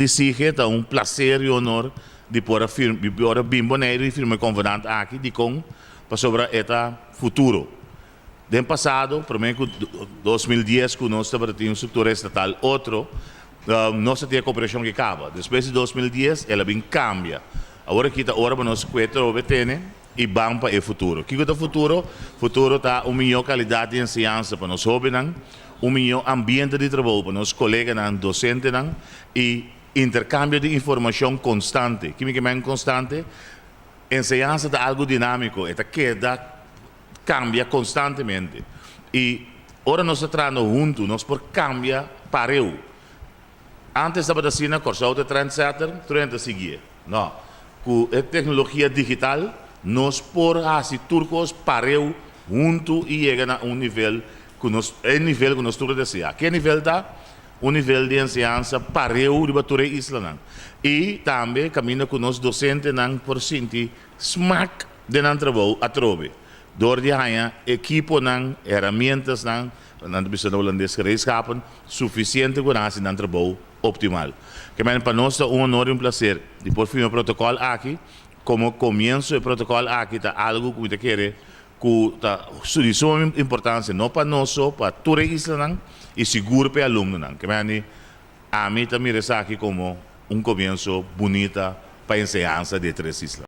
Di SIGE ta un plaser i honor di por a firma, di por a bin Boneiru i firma e konvenant aki. Dikon? Pasobra e ta futuro. Den pasado, promé ku 2010 ku nos tabata tin un struktura estatal otro, nos a tin e koperashon ki kaba. Despues di 2010 el a bin kambia. Awor aki ta ora pa nos kue trobe tene i ban pa e futuro. Kiko ta futuro? Futuro ta un mihó kalidat di enseñansa pa nos hóbennan, un mihó ambiente di trabou pa nos koleganan dosentenan i interkambio di informashon konstante. Ki mi ke men konstante? Enseñansa ta algu dinámiko, e ta keda kambia konstantemente. I ora nos ta trahando huntu, nos por kambia pareu. Antes tabata asina, Kòrsou ta trendsetter, tur hende ta siguié. No, ku e teknologia digital nos por hasi tur kos pareu huntu i yega na un nivel ku nos, e nivel ku nos tur ta deseá. Ke nivel ta? Un nivel di enseñansa pareu riba tur e islanan. I tambe kaminda ku nos dosentenan por sinti smak den nan trabou atrobe dor di haña ekiponan, heramientasnan, nan ta bisa na hulandes gereedschappen, sufisiente ku nan hasi nan trabou optimal. Ke men pa nos ta un honor i un plaser di por firma e protokòl aki. Komo komienso e protokòl aki ta algu ku mi ta kere ku ta di suma importansia no pa nos so, pa tur e islanan i sigur pa e alumnonan. Ke men di ami ta mira esaki komo un komienso bunita pa enseñansa di e tres isla.